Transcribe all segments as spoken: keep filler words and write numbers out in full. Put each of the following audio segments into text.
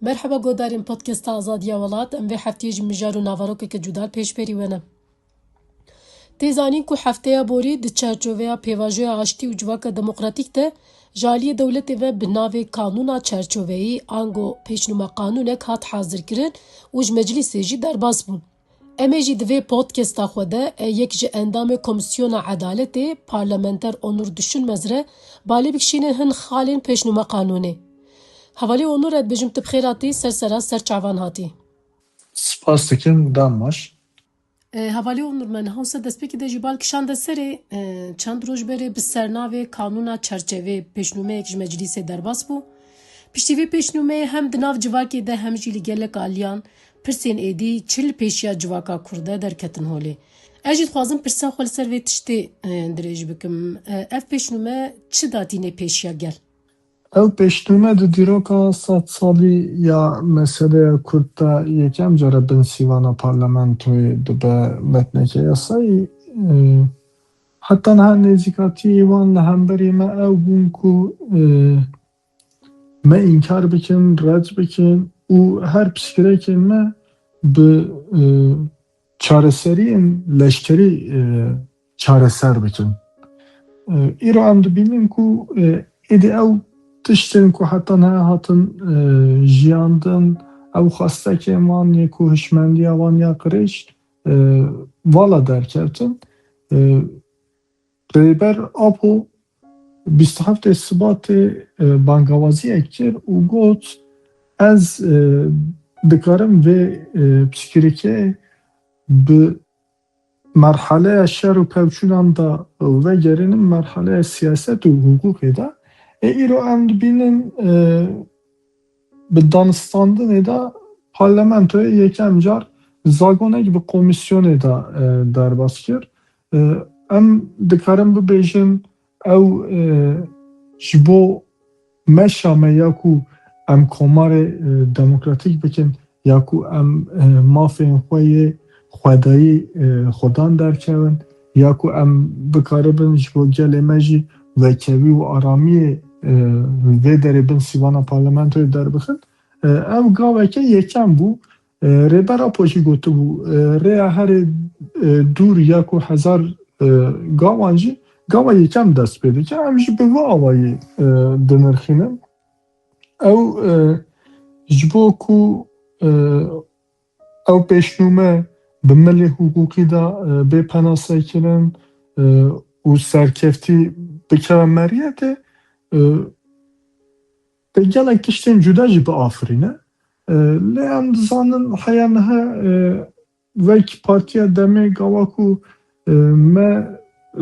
Merheba guhdarên Podcasta Azadiya Welat, em vê hefteyê jî mijar û naverokeke cuda li pêşberî we ne. Tê zanîn ku hefteya borî di çarçoveya pêvajoya aştî û civaka demokratîk de ji aliyê dewletê ve bi navê Kanûna Çarçoveyî, ango pêşnûma qanûnek hat hazirkirin û ji meclîsê jî derbas bû. Em ê jî di vê podcasta xwe de, e, yek ji endamê Komîsyona Edaletê, parlamenter Onur Düşünmez re balê bikişînin hin xalên pêşnûma qanûnê. Hevalê Onur, ez dibêjim tu bi xêr hatî, ser sera ser çavan hatî. Spas dikim, dem baş. E, hevalê Onur, me niha wisa destpêkê de jî bal kişande serê, e, çend roj berê bi sernavê Kanûna Çerçevê pêşnûmeyek ji meclîsê derbas bû. Piştî vê pêşnûmeyê hem di nav civakê de hem jî li gelek aliyan pirsên êdî çi li pêşiya civaka Kurd de derketin holê. Ez jî dixwazim pirsa xwe li ser vê tiştê, e, dirêj bikim. E, ev pêşnûme çi datîne pêşiya gel? Ew pêşnûme di dîroka sed salî ya meseleya Kurd de yekem care bin sîvana parlamentoyê dibe metneke yasayî. E, heta niha nêzîkatiyê wan li hemberî me ew bûn ku, e, me înkar bikin, red bikin û her piştgirekên me bi, e, çareseriyên leşkerî, e, çareser bikin. E, îro em dibînin ku, e, êdî ew tiştên ku heta niha hatin, e, jiyandin, ew xwestekên wan yê ku hişmendiya wan ya qirêj, e, vala derkevtin. E, Rêber Apo bîst û heftê Sibatê, e, bangawaziyek kir û got, ez, e, dikarim vê, e, piştgirêkê bi merhaleya şer û pevçûnan de vegerînim, merhaleya siyaset û hiqûqê de. Ê îro em dibînin, e, bi danistandinê de parlamentoyê yekem car zagonek bi komîsyonê de, e, derbas kir. E, em dikarin bibêjin ew, e, ji bo meşa me ya ku em komarê, e, demokratîk bikin, ya ku em, e, mafên xwe yê xwedayî, e, xwedan derkevin, ya ku em bikaribin ji bo gelê me jî vekevî û aramiyê, e, vê derê bin sîvana parlamentoyê derbixin. E, ev gaveke yekem bû. E, Rêber Apo jî gotibû, e, rêya herê, e, dûr ya ku hezar, e, gavan jî gava yekem dest pê dike. Em jî bi vî awayî, e, dinirxînin. Ew, e, ji bo ku, e, ew pêşnûme bi milê hiqûqî de, e, bê penasekirin, e, û serkeftî bikeve meriyetê, e, te gelek tiştên cuda jî biafirîne. E, lê em dizanin heya niha, e, wek Partiya Demê gava ku, e, me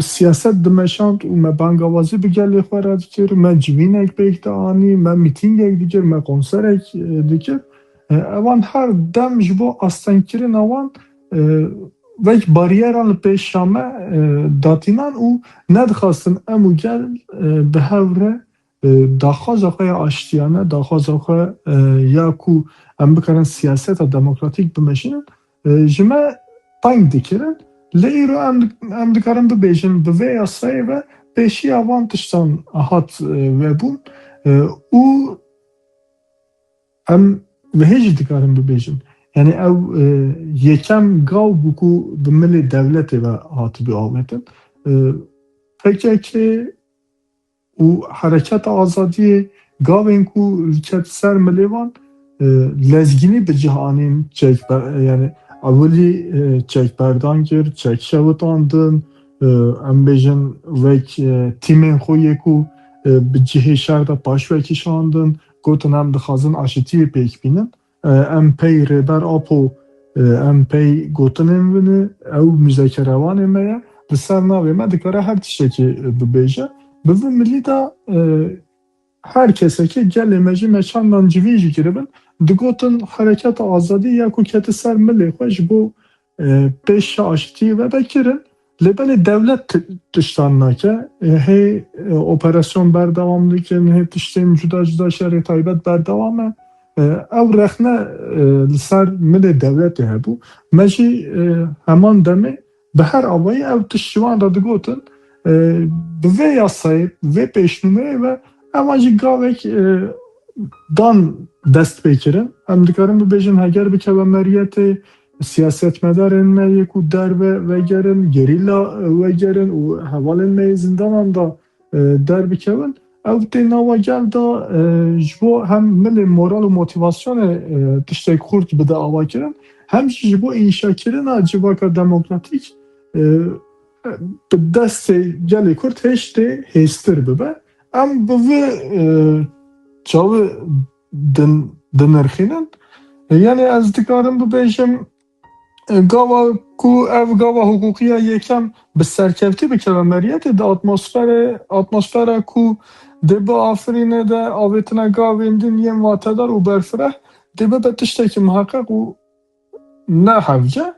siyaset dimeşand û me bangawazî bi gelê xwe re dikir, me civînek pêk dianî, me mîtîngek dikir, me konserek, e, dikir. E, ewan her dem ji bo astengkirina wan, e, wek bariyera li pêşa me, e, datînan û nedixwastin em û gel, e, bi hev re, e, daxwaza xwe ya aştiyane, daxwaza xwe, e, ya ku em bikarin siyaseta demokratîk bimeşînin, e, ji me teng dikirin. Lê îro em, em dikarin bibêjin, bi vê yasayê ve pêşiya van tiştan hat, e, vebûn, e, û em vihê jî dikarin bibêjin. Yani ew, e, yekem gav bû ku bi milê dewletê ve hatibû avêtin. E, P K K û Hereketa Azadiyê gavên ku ket ser milê wan, e, lezgînî bi cih anîn çek be-, yani ewilî, e, çekberdan kir, çek şewitandin, e, em bêjin wek, e, tîmên xwe yê ku, e, bi cihê şer de paş vekişandin, gotin em dixwazin aşitiyê pêk bînin. E, em pey Rêber Apo, e, em pey gotinên wî ne, ew muzekerevanê me ye, li ser navê me dikare her tiştekî, e, bibêje. Bi vî milî de, e, her kesekî gelê me jî me çandan civîn jî kiribin, digotin Hereketa Azadî ya ku kete ser milê xwe ji bo, e, pêşa aşitiyê vebekirin. Lê belê dewlet ti-, tiştan nake. E, hê, e, operasyon berdewam dikin, hê tiştên cuda cuda şerê taybet berdewam e. E, ew rexne, e, li ser milê dewletê hebû. Me jî, e, heman demê bi her awayî ew tişt ji wan re digotin. E, bi vê yasayê, vê pêşnûmeyê ve ewan jî gavek, e, dan dest pê kirin. Em dikarin bibêjin, heger bikeve meriyetê, siyasetmedarên me yê ku derve vegerin, gerîla vegerin û hevalên me yê zindanan de, e, derbikevin, ew tê nava gel de, e, ji bo hem milê moral û motivasyonê, e, tiştek xurt bide avakirin, hem jî ji bo înşakirina civaka demokratîk, e, bi destê gelê Kurd hêj tê hêztir bibe. Em bi vî, e, çavi din-, dinirxînin. Yanî ez dikarim bibêjim, e, gava ku ev gava hiqûqî ya yekem bi serkevtî bikeve meriyetê, di atmosferê, atmosfera ku dê biafirîne de avêtina gavên din yên watedar û berfireh dê bibe tiştekî miheqeq û ne hevce.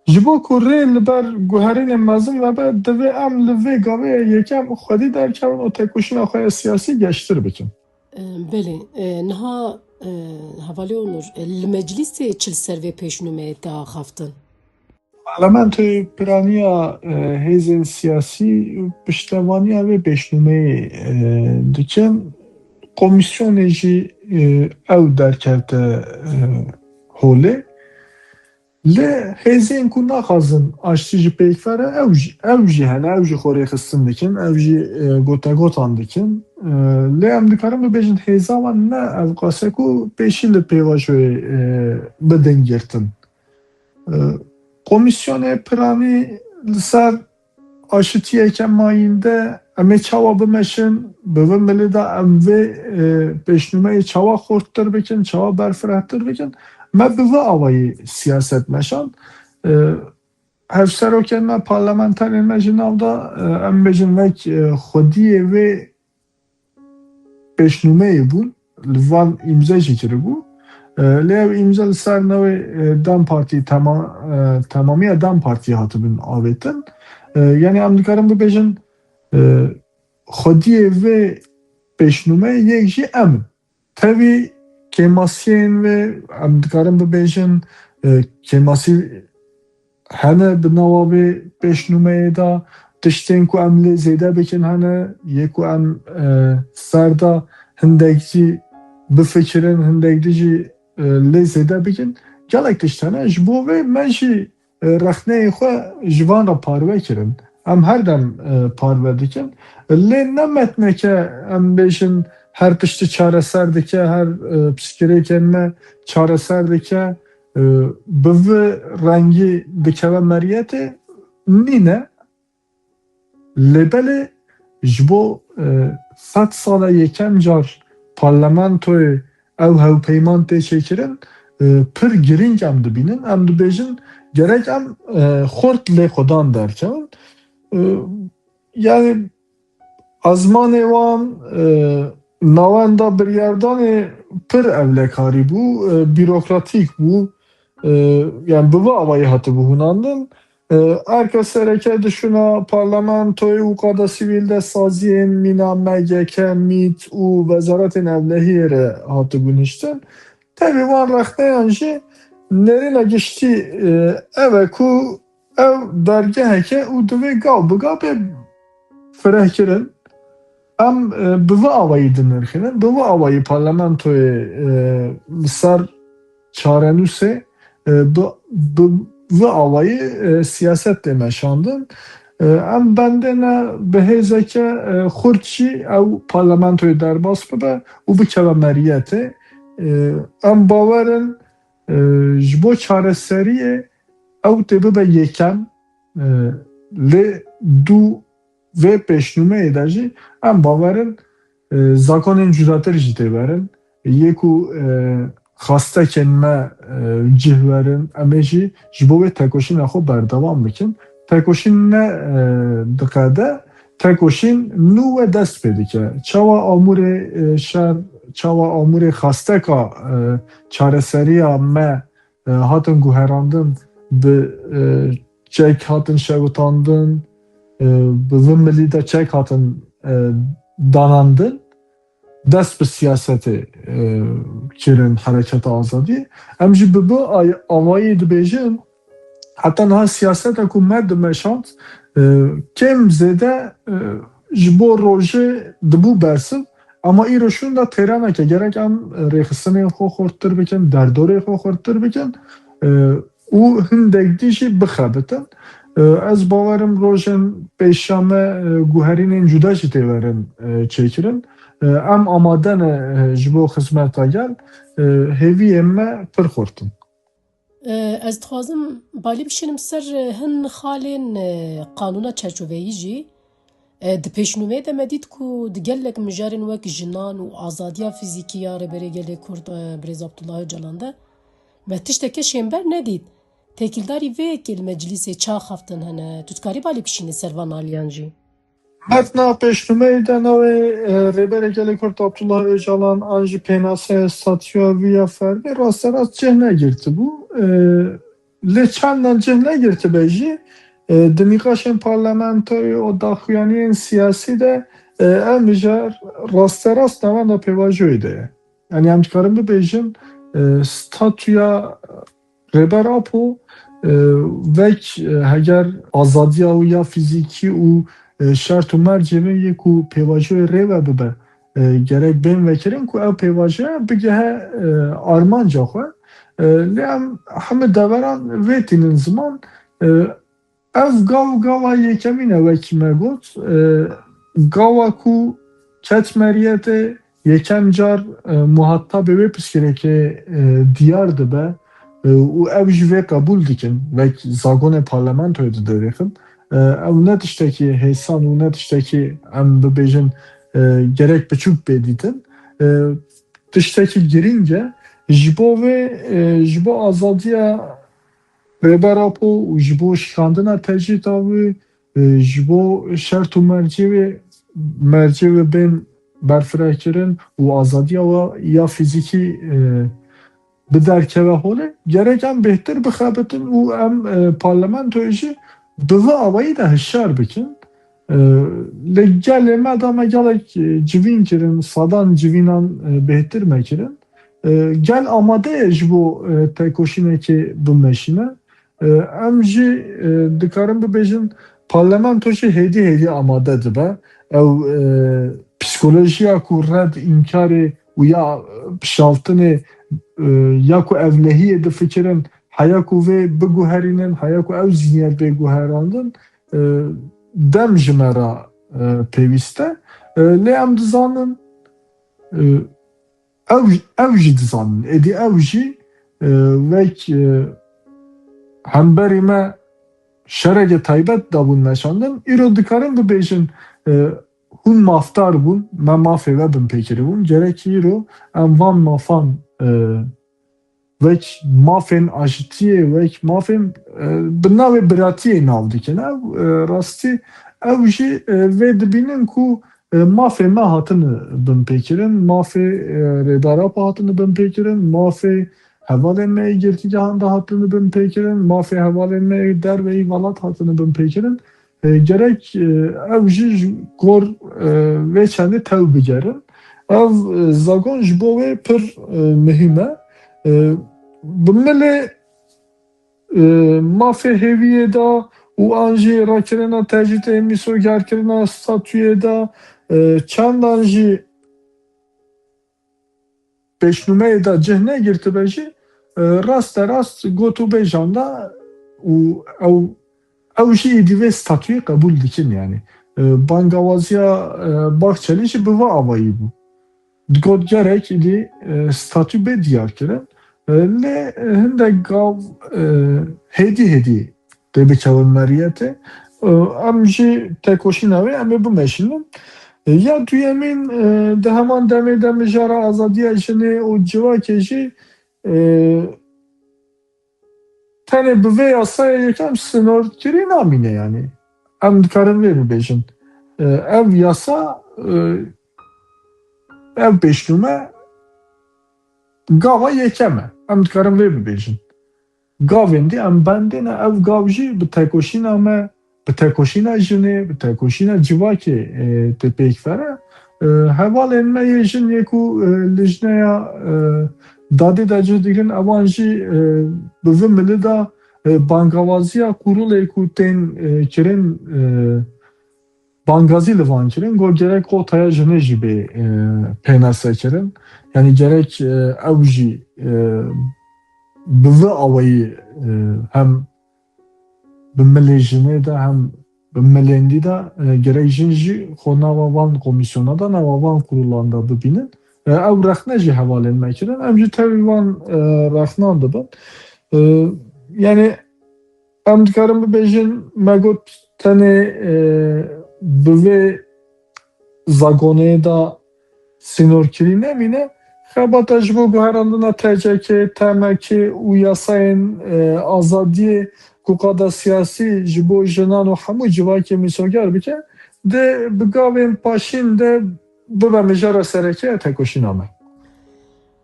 Ji bo ku rê li ber guherînên mezin vebe, divê em li vê gavê ya yekem xwedî derkevin û tekoşîna xwe ya siyasî geştir bikin. E, belê, e, niha, e, hevalê Onur, e, li meclîsê çi li ser vê pêşnûmeyê te axaftin? Parlamentoyê Piranî ya, e, hêzên siyasî piştevaniya vê pêşnûmeyê, e, dikin. Komîsyonê jî, e, ew derkevte, e, holê. Lê hêzên ku naxwazin aştî ji pêk vere, ew jî, ew jî hene, ew jî xwe rêxistin dikin, ew jî, e, gotegotan dikin. E, lê em dikarin bibêjin hêza wan ne ev qas e ku pêşî li pêvajoyê, e, bidin girtin. E, Komîsyonê Piranî li ser aşitiyeke mayînde em ê çawa bimeşin, bi vî milê de em vê, e, pêşnûmeyê çawa xurttir bikin, çawa berfirehtir bikin, me bi vî awayî siyaset meşand. E, hevserokên me, parlamenterên me ji nav de, e, em bêjin wek, e, xwediyê vê pêşnûmeyê bûn, li van îmze jî kiribû. E, lê ew îmze li ser navê, e, DEM Partî, tema-, e, temamiya DEM Partî hatibûn avêtin. E, yanî em dikarin bibêjin, e, xwediyê vê pêşnûmeyê yek jî em in. Tevî kêmasiyên vê, em dikarin bibêjin, e, kêmasî hene di nava vê pêşnûmeyê de, tiştên ku em lê zêde bikin hene, yê ku em, e, ser de hindek jî bifikirin, hindek dî jî, e, lê zêde bikin. Gelek tişt hene. Ji bo vê me jî, e, rexneyê xwe ji van re parve kirin. Em her dem, e, parve dikin. Lê ne metneke em bêjin her tiştî çareser dike, her, e, pirsgirêkên me çareser dike, e, bi vî rengî dikeve meriyetê nîne. Lê belê ji bo, e, sed sala yekem car parlamentoyê ew hevpeyman tê çêkirin, e, pir girîng em dibînin. Em dibêjin gerek em, e, xurt lê xwedan derkevin. E, yanî ezmanê wan, e, navenda biryardanê pir ewlekarî bû, e, bîrokratîk bû, e, yani bi vî awayî hatibû hûnandin. E, erka sereke dişûna parlamentoyê û qada sivîl de saziyên mîna M G K, MÎT û wezaretên ewlehiyê re hatibûn hiştin. Tevî van rexneyan jî nêrîna giştî, e, ev e ku ew dergeheke û divê gav bi gav bê firehkirin. Em, e, bi vî awayî dinirxînin, bi vî awayî parlamentoyê, e, li ser çarenûsê, e, bi, bi vî awayî, e, siyaset tê meşandin. E, em bendê ne bi hêzeke, e, xurt jî ew parlamentoyê derbas bibe û bikeve meriyetê. E, em bawer in, e, ji bo çareseriyê ew tê bibe yekem, e, lê dû vê pêşnûmeyê de jî em bawer in, e, zakonên cudatir jî tê werin. Yê ku, e, xastekên me, e, cih werin, em ê jî ji bo vê tekoşîna xwe berdewam bikin. Tekoşîn ne, e, diqede, tekoşîn nû we dest pê dike. Çawa amûrê, e, şer, çawa amûrê xasteka, e, çareseriya me, e, hatin guherandin, bi, e, çek hatin şewitandin, e, bi vî milî de çek hatin, e, danandin, dest bi siyasetê, e, kirin, Hereketa Azadî. Em jî bi vî ay-, awayî dibêjin, heta niha siyaseta ku me dimeşand, e, kêm zêde, e, ji bo rojê dibû bersiv, Ama îro şûnda têra neke, gerek em, e, rêxistinên xwe xurttir bikin, derdorê xwe xurttir bikin, e, û hindek dî jî bixebitin. E, ez bawerim rojên pêşa me, e, guherînên cuda jî tê werin, e, çêkirin. E, em amade ne, e, ji bo xizmeta gel, e, hêviyên me pir xurt in. E, ez dixwazim balî bişînim ser, e, hin xalên, e, qanûna çerçoveyî jî. E, di pêşnûmeyê de me dît ku di gelek mijarên wek jinan û azadiya fîzîkî ya Rêberê Gelê Kurd, e, Birêz Abdullah Ocalan de me tişteke şênber nedît. Têkildarî vê yekê li meclîsê çaxaftin hene. Tu dikarî balî bişînî ser van aliyan jî? Metna pêşnûmeyê de navê, e, Rêberê Gelê Kurd Abdullah Ocalan an jî pênaseya statûya wî ya fermî rasterast cih negirtibû. E, lê çendan cih negirtibe jî, e, di nîqaşên parlamentoyê û daxuyaniyên siyasî de, e, ev mijar rasterast navenda pêvajoyê de ye. Yani em dikarin bibêjin, e, statûya Rêber Apo, e, wek, e, heger azadiya wî ya fîzîkî û, e, şert û mercê wê yê ku pêvajoyê rê ve bibe, e, gerek bên vekirin ku ew pêvajoya bigehe, e, armanca xwe. E, lê em hemî deveran vê tînin ziman, e, ev gav gava yekemîn e, wekî me got. E, gava ku ket meriyetê yekem car, e, muhatabê wê pirsgirêkê, e, diyar dibe, e, û ew jî vê qebûl dikin, wek zagonê parlamentoyê didirêxin. E, ew ne tiştekî hêsan û ne tiştekî em bibêjin, e, gerek biçûk bê dîtin. E, tiştekî girîng e. Ji bo vê, e, ji bo azadiya Rêber Apo û ji bo şikandina tecrîda wî, e, ji bo şert û mercê wê, mercê wê bên berfirekirin û azadiya wa ya fîzîkî, e, bi derkeve holê, gerek em bêhtir bixebitin û em, e, parlamentoyê jî bi vî awayî de hişyar bikin. E, li gelê me de me gelek, e, civîn kirin, sedan civînan, e, bêhtir me kirin. E, gel amade ye ji bo, e, tekoşînekê bimeşîne. E, em jî, e, dikarin bibêjin, parlamento jî hêdî hêdî amade dibe. Ew, e, psîkolojiya ku red, înkarê û ya, e, pişaltinê, e, ya ku ewlehiyê difikirin, heya ku vê biguherînin, heya ku ew zîniyet bê guherandin, e, dem ji me re, e, pêwîst e. E, lê em dizanin, e, ew, ew jî dizanin. Êdî ew jî, e, wek, e, hemberî me şerekê taybet dabûn meşandin. Îro dikarin bibêjin, e, hûn mafdar bûn, me mafê we binpê kiribûn. Gerek îro em van mafan, e, wek mafên aştiyê, wek mafên, e, bi navê biratiyê nav dikin. Ew, e, rastî, ew jî, e, vê dibînin ku, e, mafê me hatine binpêkirin, mafê, e, Rêber Apo hatine binpêkirin, mafê hevalên me yê girtîgehan de hatine binpêkirin, mafê hevalên me yê derveyî welat hatine binpêkirin. E, gerek, e, ew jî ji gor, e, vê çendê tew bigerin. Ev, e, zagon ji bo wê pir, e, muhîm e. E, bi milê, e, mafê hêviyê de û an jî rakirina tecrîdê, mîsogerkirina statûyê de, e, çendan jî pêşnûmeyê de cih negirtibe jî, e, raste rast got û bêjan de û ew, ew jî êdî vê statûyê qebûl dikin, yani. E, bangawaziya, e, Bahçelî jî bi vî awayî bû. Digot gerek êdî, e, statû bê diyar kirin. E, lê, e, hindek gav, e, hêdî hêdî tê bikevin meriyetê. E, em jî tekoşîna wê em ê bimeşînin. E, ya duyemîn, e, di heman demê de mijara azadiya jinê û civakê jî, e, tenê bi vê yasayê yekem sinorkirî namîne, yani. Em dikarin vê bibêjin. E, ev yasa, e, ev pêşnûme gava yekem e. Em dikarin vê bibêjin. Gavên dî em bendê ne, ev gav jî bi tekoşîna me, bi tekoşîna jinê, bi tekoşîna civakê, e, tê pêk ve re. E, hevalên me yê jin yê ku, e, lijneya, e, dadê de cih digirin, ewan jî, e, bi vî milî de, e, bangawaziya kurulê ku tên, e, kirin, e, bangazî li van kirin, got gerek kotaya jinê jî bê, e, pênase kirin. Yani gerek, e, ew jî, e, bi vî awayî, e, hem bi milê jinê de hem bi milêndî de, e, gerek jin jî xwe nava van komîsyona de, nava van kurûlan de bibînin. E, ew rexne jî hevalên me kirin. Em jî tevî van, e, rexnan dibin. E, yani em dikarin bibêjin, me got tenê, e, bi vê zagonê de sînorkirî nemîne. Xebata ji bo guherandina T C K, T M K û yasayên, e, azadiyê ku qada siyasî ji bo jinan û hemû civakê mîsoger bike, dê bi gavên paşîn de bibe mijara sereke ya tekoşîna me.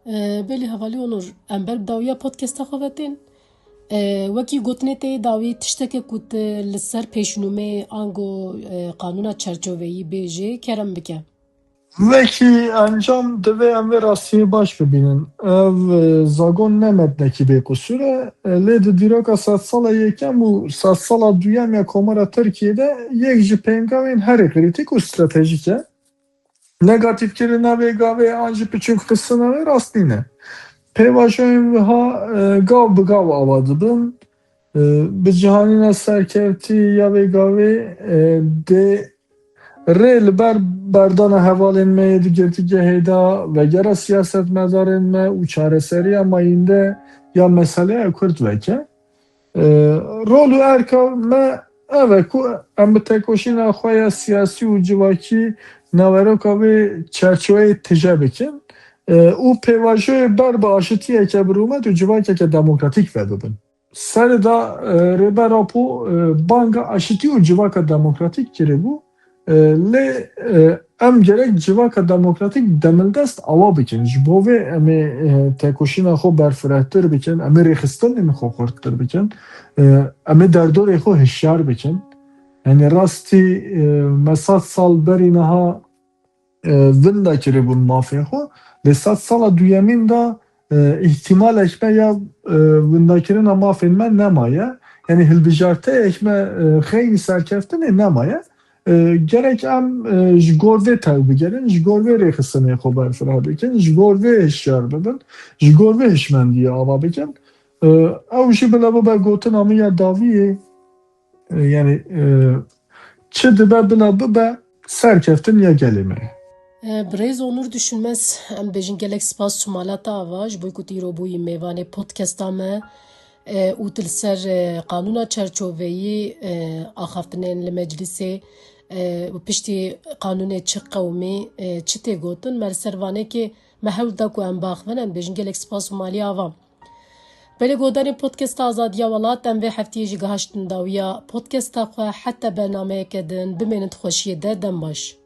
E, belê hevalî Onur, em ber bi dawiya podcasta xwe ve tên. E, wekî gotinê te yê dawî tişteke ku tu li ser pêşnûmeyê ango, e, qanûna çerçoveyî bêjê, kerem bike. Wekî encam divê em vê rastiyê baş bibînin. Ev, e, zagon ne metnekî bêqusûr e, e, lê di dîroka sedsala yekem û sedsala duyem ya Komara Tirkiyê de yek ji pêngavên herî krîtîk û stratejîk e. Negatîfkirina vê gavê an jî piçûkxistina wê rast nîne. Pêvajoyên wiha, e, gav bi gav ava dibin. E, bi cihanîna serkevtî ya vê gavê, e, dê rê li ber berdana hevalên me yê di girtîgehê de, vegera siyasetmedarên me û çareseriya mayînde ya meseleya Kurd veke. E, rol û erka me ev e ku em bi tekoşîna xwe ya siyasî û civakî naveroka vê çerçoveyê tije bikin, e, û pêvajoyê ber bi aşitiyeke bi rûmet û civakeke demokratîk ve bibin. Serê de, e, Rêber Apo, e, banga aşitî û civaka demokratîk kiribû. E, lê, e, em gerek civaka demokratîk demildest awa bikin. Ji bo vê em ê, e, tekoşîna xwe berfirehtir bikin, em ê rêxistinên xwe xurttir bikin, e, em ê derdorê xwe hişyar bikin. Yani rastî, e, me sed sal berî niha, e, winda kiribûn mafê xwe, lê sed sala duyemîn de, e, îhtimalek me ya, e, windakirina mafên me nemaye. Yani hilbijarteyek me, e, xeynî serkeftinê nemaye. E, gerek em, e, ji gor vê tev bigerin, ji gor vê rêxistinê xwe berfireh bikin, ji gor vê hişyar bibin, ji gor vê hişmendiyê ava bikin. E, ew jî bila bibe gotina min ya dawiyê, e, yani, e, çi dibe bila bibe serkeftin ya gelê me ye. E, Birêz Onur Düşünmez, em bêjin gelek spas ji mala te ava, ji bo ku tu îro bûyî mêvanê podcasta me, e, û tu li ser, e, qanûna çerçoveyî, e, axaftinên li meclisê, e, û piştî qanûnê çi qewimî, e, çi tê gotin, me li ser vanekê me hewl da ku em biaxivin, em bêjin gelek spas û malî ava. Belê guhdarên Podcasta Azadiya Welat, em vê heftiyê jî gihaştin dawiya podcasta xwe. Heta bernameyeke din, bimênin di xweşiyê de, dem baş.